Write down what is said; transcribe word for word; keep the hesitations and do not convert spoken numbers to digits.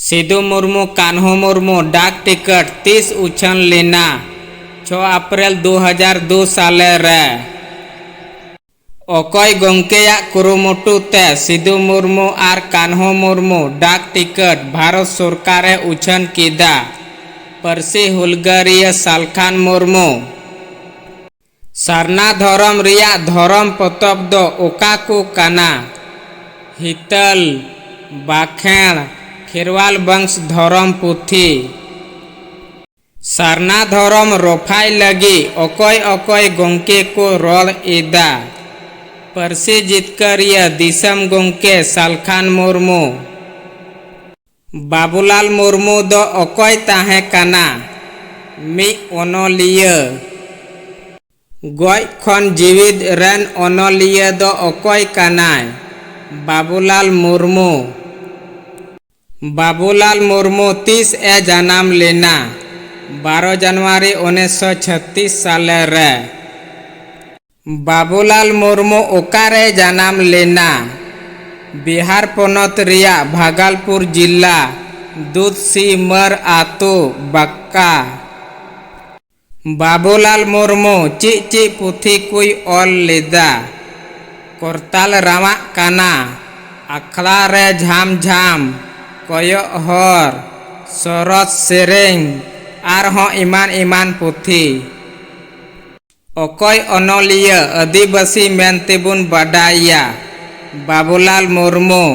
ᱥᱤᱫᱩ ᱢᱩᱨᱢᱩ ᱠᱟᱱᱦᱩ ᱢᱩᱨᱢᱩ ᱰᱟᱠ ᱴᱤᱠᱤᱴ ᱛᱤᱥ ᱩᱪᱷᱟᱹᱱ ᱞᱮᱱᱟ? ᱪᱷᱚ ᱮᱯᱨᱤᱞ ᱫᱩ ᱦᱟᱡᱟᱨ ᱫᱩ ᱥᱟᱞᱮ ᱨᱮ᱾ ᱚᱠᱚᱭ ᱜᱚᱢᱠᱮᱭᱟᱜ ᱠᱩᱨᱩᱢᱩᱴᱩ ᱛᱮ ᱥᱤᱫᱩ ᱢᱩᱨᱢᱩ ᱟᱨ ᱠᱟᱱᱦᱩ ᱢᱩᱨᱢᱩ ᱰᱟᱠ ᱴᱤᱠᱤᱴ ᱵᱷᱟᱨᱚᱛ ᱥᱚᱨᱠᱟᱨᱮ ᱩᱪᱷᱟᱹᱱ ᱠᱮᱫᱟ? ᱯᱟᱹᱨᱥᱤ ᱦᱩᱞᱜᱟᱹᱨᱤᱭᱟᱹ ᱥᱟᱞᱠᱷᱟᱱ ᱢᱩᱨᱢᱩ᱾ ᱥᱟᱨᱱᱟ ᱫᱷᱚᱨᱚᱢ ᱨᱮᱭᱟᱜ ᱫᱷᱚᱨᱚᱢ ᱯᱚᱛᱚᱵ ᱫᱚ ᱚᱠᱟ ᱠᱚ ᱠᱟᱱᱟ? ᱦᱤᱛᱟᱹᱞ, ᱵᱟᱠᱷᱮᱬ, ᱠᱷᱮᱨᱣᱟᱞ ᱵᱚᱝᱥ ᱫᱷᱚᱨᱚᱢ ᱯᱩᱛᱷᱤ᱾ ᱥᱟᱨᱱᱟ ᱫᱷᱚᱨᱚᱢ ᱨᱚᱯᱷᱟᱭ ᱞᱟᱹᱜᱤᱫ ᱚᱠᱚᱭ ᱚᱠᱚᱭ ᱜᱚᱢᱠᱮ ᱠᱚ ᱨᱚᱲ ᱮᱫᱟ? ᱯᱟᱹᱨᱥᱤ ᱡᱤᱛᱠᱟᱹᱨᱤᱭᱟᱹ ᱫᱤᱥᱚᱢ ᱜᱚᱢᱠᱮ ᱥᱟᱞᱠᱷᱟᱱ ᱢᱩᱨᱢᱩ᱾ ᱵᱟᱵᱩᱞᱟᱞ ᱢᱩᱨᱢᱩ ᱫᱚ ᱚᱠᱚᱭ ᱛᱟᱦᱮᱸ ᱠᱟᱱᱟ? ᱢᱤᱫ ᱚᱱᱚᱞᱤᱭᱟᱹ᱾ ᱜᱚᱡ ᱠᱷᱚᱱ ᱡᱤᱣᱤᱫ ᱨᱮᱱ ᱚᱱᱚᱞᱤᱭᱟᱹ ᱫᱚ ᱚᱠᱚᱭ ᱠᱟᱱᱟᱭ? ᱵᱟᱵᱩᱞᱟᱞ ᱢᱩᱨᱢᱩ᱾ ᱵᱟᱵᱩᱞᱟᱞ ᱢᱩᱨᱢᱩ ᱛᱤᱥ ᱮ ᱡᱟᱱᱟᱢ ᱞᱮᱱᱟ? ᱵᱟᱨᱚ ᱡᱟᱱᱩᱣᱟᱨᱤ ᱩᱱᱤᱥᱥᱚ ᱪᱷᱟᱛᱛᱤᱥ ᱥᱟᱞᱮ ᱨᱮ᱾ ᱵᱟᱵᱩᱞᱟᱞ ᱢᱩᱨᱢᱩ ᱚᱠᱟᱨᱮ ᱡᱟᱱᱟᱢ ᱞᱮᱱᱟ? ᱵᱤᱦᱟᱨ ᱯᱚᱱᱚᱛ ᱨᱮᱭᱟᱜ ᱵᱷᱟᱜᱟᱞᱯᱩᱨ ᱡᱤᱞᱟ, ᱫᱩᱫᱷᱥᱤᱢᱟᱹᱨ ᱟᱛᱳ, ᱵᱟᱸᱠᱟ᱾ ᱵᱟᱵᱩᱞᱟᱞ ᱢᱩᱨᱢᱩ ᱪᱮᱫ ᱪᱮᱫ ᱯᱩᱛᱷᱤ ᱠᱚᱭ ᱚᱞ ᱞᱮᱫᱟ? ᱠᱚᱨᱛᱟᱞ ᱨᱟᱣᱟᱜ ᱠᱟᱱᱟ, ᱟᱠᱷᱲᱟ ᱨᱮ ᱡᱷᱟᱢ ᱡᱷᱟᱢ, ᱠᱚᱭᱚᱜ ᱦᱚᱨ, ᱥᱚᱨᱚᱛ ᱥᱮᱨᱮᱧ, ᱟᱨᱦᱚᱸ ᱮᱢᱟᱱ ᱮᱢᱟᱱ ᱯᱩᱛᱷᱤ᱾ ᱚᱠᱚᱭ ᱚᱱᱚᱞᱤᱭᱟᱹ ᱟᱹᱫᱤᱵᱟᱹᱥᱤ ᱢᱮᱱᱛᱮᱵᱚᱱ ᱵᱟᱰᱟᱭᱮᱭᱟ? ᱵᱟᱵᱩᱞᱟᱞ ᱢᱩᱨᱢᱩ᱾